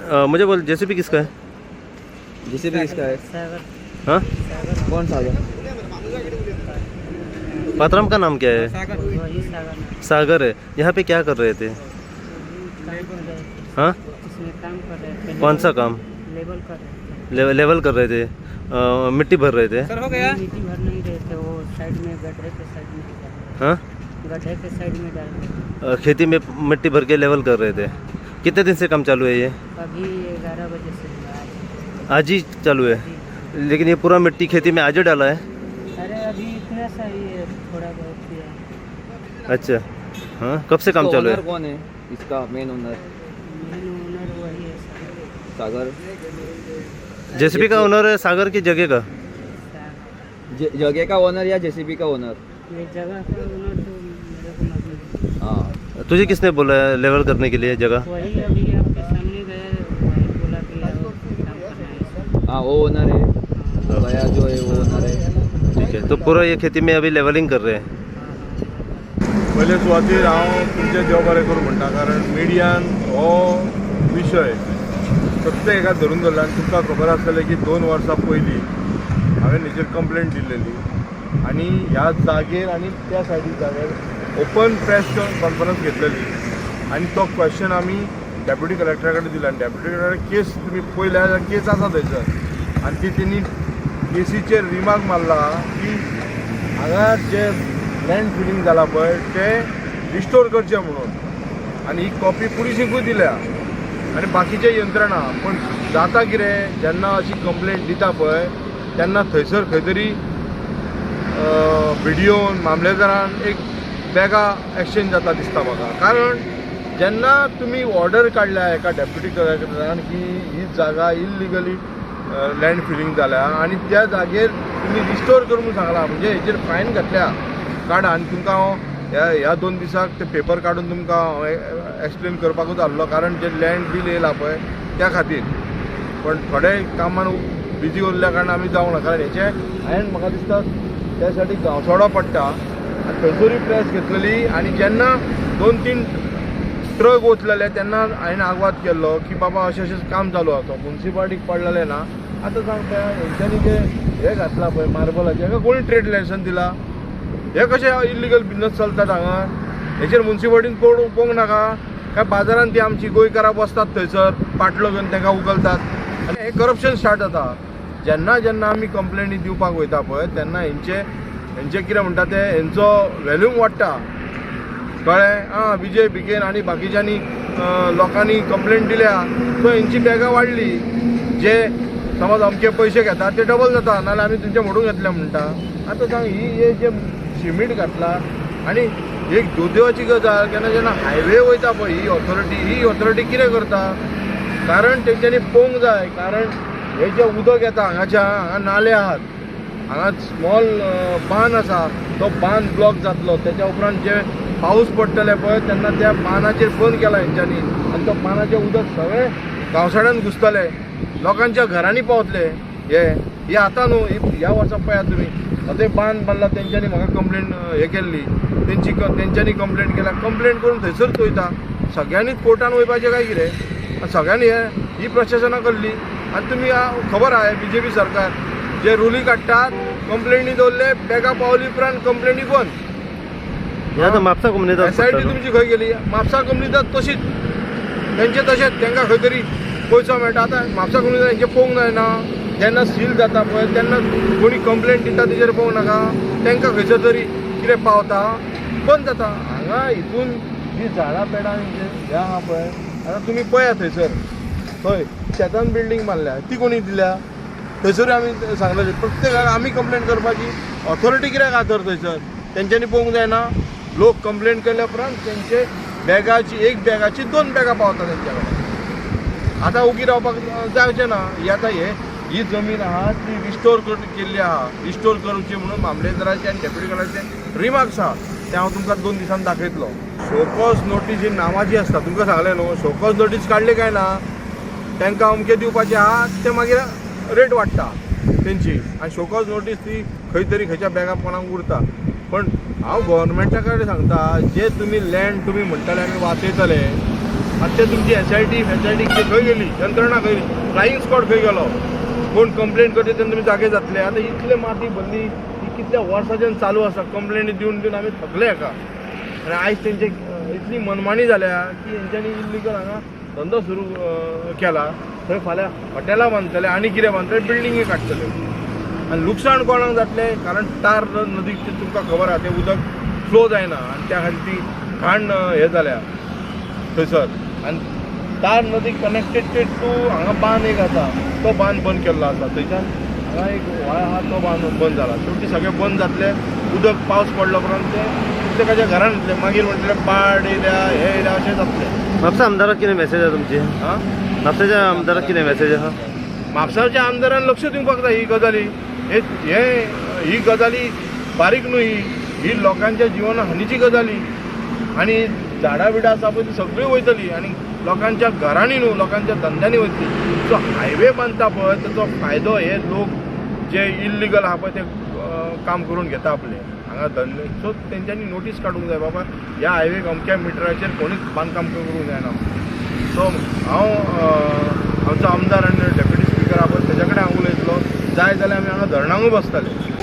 मुझे बोल, जेसीबी किसका है? जेसीबी किसका है? सागर। हाँ। कौन सागर? पात्राम का नाम क्या है? वही सागर नाम। सागर है। यहाँ पे क्या कर रहे थे? काम कर रहे थे। हाँ? इसमें काम कर रहे थे। कौन सा काम? लेबल कर रहे थे। लेवल कर रहे थे, मिट्टी भर रहे थे? सर, हो गया। मिट्टी भर नहीं रहे थे, वो साइड में, गड्ढे के साइड में डाल रहे हाँ? थे। गड्ढे के साइड में डाल रहे थे। खेती में मिट्टी भर के लेवल कर रहे थे। कितने दिन से काम चालू है ये? अभी 11 बजे से हुआ आज। आज ही चालू है? जी। लेकिन ये पूरा मिट्टी खेती में आज ही डाला है? अरे, अभी इतना सा ही है, थोड़ा बहुत किया। अच्छा, हाँ, कब से काम इसका चालू है? ओनर कौन है इसका, मेन ओनर? मेन ओनर वही है, सागर। सागर। जेसीबी का ओनर है सागर की जगह का? सागर। जगह का ओनर या जेसीबी का ओनर? ये जगह का ओनर तो मेरे को मालूम नहीं। हाँ। तुझे किसने बोला है लेवल करने के लिए जगह? वही अभी आपके सामने गया, वही बोला कि आओ, काम करना है इसमें। हाँ, वो ओनर है। गया जो है, वो ओनर है। ठीक है, तो पूरा ये खेती में अभी लेवलिंग कर रहे हैं? पयले सुवातेर हांव तुमचें देव बरें करूं म्हणटा, कारण मिडियान हो विशय प्रत्येक हेका धरून दवरला. आनी तुमकां खबर आसतलें की 2 वर्सां पयलीं हांवें हेचेर कंप्लेन दिल्लेली आनी ह्या जागेर आनी त्या सायडीक जाग्यार ओपन प्रेस कॉन्फरन्स घेतलेली आनी तो क्वेश्चन आमी डेप्युटी कलेक्टरा कडेन दिला. आनी डेप्युटी कलेक्टर केस तुमी पळयल्या जाल्यार केस आसा थंयसर आनी ती तेणी केसीचेर रिमार्क मारला की हांगा जे लँड फिलिंग जाला पळय, तें रिस्टोर करचें म्हणून. आनी ही कॉपी पुलिसींकूय दिल्या आनी बाकीचे यंत्रणा. पूण जाता कितें, जेन्ना अशी कंप्लेंट दिता पळय, तेन्ना थंयसर खंय तरी बिडिओन, मामलेदारान एक बॅगां एक्सचेंज जाता दिसता म्हाका. कारण जेन्ना तुमी ऑर्डर काडल्या एका डेप्युटी कलेक्टरान की ही जागा इल्लिगली लँड फिलिंग जाल्या आनी त्या जागेर तुमी रिस्टोर कर म्हणून सांगला, म्हणजे हेचेर फायन घातल्या काडा. आनी तुमकां हांव ह्या 2 दिसाक ते पेपर काडून तुमकां हांव एक्सप्लेन करपाकूच आहलो, कारण जे लँड बील येयला पळय त्या खातीर. पण थोडे कामान बिजी उरल्या कारणान आमी जावंक ना. कारण हेचे हांवें, म्हाका दिसता, त्या साठी गांवसोडो पडटा आनी थंयसरूय प्रेस घेतलेली. आनी जेन्ना दोन तीन ट्रक वतलेले तेन्ना हांवें आगवाद केल्लो की बाबा, अशें अशें काम चालू आसा. मुन्सिपालिटीक पडलेलें ना. आतां सांग, हेंच्यांनी जे हे घातला पळय मार्बलाचें, हेका कोणी ट्रेड लायसन्स दिला? हे कशें इल्लिगल बिजनस चलतात हांगा? हेचेर मुन्सिपालिटीन पळोवंक नाका काय? बाजारान ती आमची गोंयकारां बसतात थंयसर, पाटलो घेवन तांकां उखलतात आनी हें करप्शन स्टार्ट जाता. जेन्ना जेन्ना आमी कंप्लेनी दिवपाक वयता पळय, तेन्ना हेंचे कितें म्हणटा ते, हेंचो व्हॅल्यूम वाडटा, कळ्ळें? आं, विजय भिकेन आनी बाकीच्यांनी लोकांनी कंप्लेन दिल्या, सो हेंची बॅगां वाडली. जे समज अमके पयशे घेतात ते डबल जाता, नाजाल्यार आमी तुमचे मोडून घेतले म्हणटा. आतां सांग, ही हे जे सिमीट घातला आनी एक दुर्दैवाची गजाल, केन्ना जेन्ना हायवे वयता पळय, ही ऑथॉरिटी कितें करता? कारण तेंच्यांनी पळोवंक जाय, कारण हे जे उदक येता हांगाच्या, हांगा नाले आहात, हांगा स्मॉल बांद आसा, तो बांद ब्लॉक जातलो. तेच्या उपरांत जे पावस पडटले पळय, तेन्ना त्या बांदाचेर बंद केला हेंच्यांनी आनी तो बांदाचें उदक सगळें गांवसाड्यान घुसतलें, लोकांच्या घरांनी पावतले. हे हे आतां न्हू, ह्या वर्सा पळयात तुमी, आतां बांद बांदला तेंच्यांनी. म्हाका कंप्लेन हे केल्ली तेंची, तेंच्यांनी कंप्लेन केल्या. कंप्लेन करून थंयसरच वयता. सगळ्यांनीच कोर्टान वयपाचें काय कितें? आनी सगळ्यांनी हे ही प्रशासनां कसली? आनी तुमी खबर आहा, बीजेपी सरकार जे रुली काडटात, कंप्लेनी दवरले, बॅगां पावली उपरांत कंप्लेनी बंद. हे आतां म्हापसा कोमुनिदाद. एसआयटी तुमची खंय गेली? म्हापसा कोमुनिदाद तशीच तेंचे तशेंच, तांकां खंय तरी पयसो मेळटा. आतां म्हापसा कोमुनिदाद हेंचे पळोवंक जायना? जेन्ना सील जाता पळय, तेन्ना कोणी कंप्लेन दिता तेजेर पळोवंक नाका? तांकां खंयसर तरी कितें पावता, बंद जाता. हांगा हितून जी झाडां पेडां हें आहा पळय, आतां तुमी पळयात, थंयसर थंय शेतान बिल्डींग बांदल्या, ती कोणी दिल्या? थंयसर आमी सांगलें, प्रत्येकाक आमी कंप्लेन करपाची ऑथॉरिटी कित्याक आहा तर थंयसर? तेंच्यांनी पळोवंक जायना? लोक कंप्लेन केल्या उपरांत तेंचे बॅगाची, एक बॅगाची दोन बॅगां पावता तेंच्या कडेन. आतां उगी रावपाक जावचें ना. ही आतां हे ही जमीन आहा ती रिस्टोर केल्ली आहा. रिस्टोर करची म्हणून मामलेदाराचे आनी डेप्युटी कलेक्टराचे रिमार्क्स आहा, ते हांव तुमकां 2 दिसान दाखयतलो. शोकॉज नोटीस ही नांवाची आसता. तुमकां सांगलें न्हू, शोकॉज नोटीस काडली काय ना, तांकां अमकें दिवपाचें आहा, ते मागीर रेट वाडटा तेंची. आनी शोकॉज नोटीस ती खंय तरी खंयच्या बॅगा कोणाक उरता. पण हांव गोवोरमेंटा कडेन सांगता, जे तुमी लँड तुमी म्हणटाले आमी वाचयतले. आतां ते तुमची SIT FSIT खंय गेली, यंत्रणा खंय गेली, फ्लायींग स्क्वॉड खंय गेलो, कोण कंप्लेन करता तेन्ना तुमी जागे जातले. आतां इतले माती भरली ही कितल्या वर्साच्यान चालू आसा, कंप्लेनी दिवन दिवन आमी थकले हाका. आनी आयज तेंचे इतली मनमानी जाल्या की हेंच्यांनी इल्लिगल हांगा धंदो सुरू केला. थंय फाल्यां हॉटेलां बांदतले आनी कितें बांदतले, बिल्डिंगी काडटले आनी लुकसाण कोणाक जातलें, कारण तार नदीक तुमकां खबर आहा तें उदक फ्लो जायना आनी त्या खातीर ती घाण हें जाल्या थंयसर. आनी तार नदी कनेक्टेड टू हांगा बांद एक आसा, तो बांद बंद केल्लो आसा, थंयच्यान हांगा एक व्हाळ आहा तो बांद बंद जाला. शेवटी सगळें बंद जातलें, उदक पावस पडलो उपरांत तें प्रत्येकाच्या घरान येतलें, मागीर म्हणटलें पाड येयल्या हें येयल्या अशें जातलें. म्हापसा आमदाराक कितें मॅसेज आहा तुमची? आं, म्हापसाच्या आमदाराक कितें मॅसेज आहा? म्हापसाच्या आमदारान लक्ष दिवपाक जाय ही गजाली. हे हे ही गजाली बारीक न्हू, ही ही लोकांच्या जिवना हानीची गजाली. आनी झाडां बिडां आसा पळय ती सगळीं वयतली आनी लोकांच्या घरांनी न्हू, लोकांच्या धंद्यांनी वयतली. सो हायवे बांदता पळय ताचो फायदो हे लोक जे इल्लिगल आहा पळय ते काम करून घेता आपले हांगा धंदे. सो तेंच्यांनी नोटीस काडूंक जाय, बाबा ह्या हायवेक अमक्या मिटराचेर कोणीच बांदकाम करूंक जायना. सो हांव आमचो आमदार आनी डेप्युटी स्पिकर आहा पळय तेज्या कडेन हांव उलयतलो, जाय जाल्यार आमी हांगा धरणांकूय बसतले.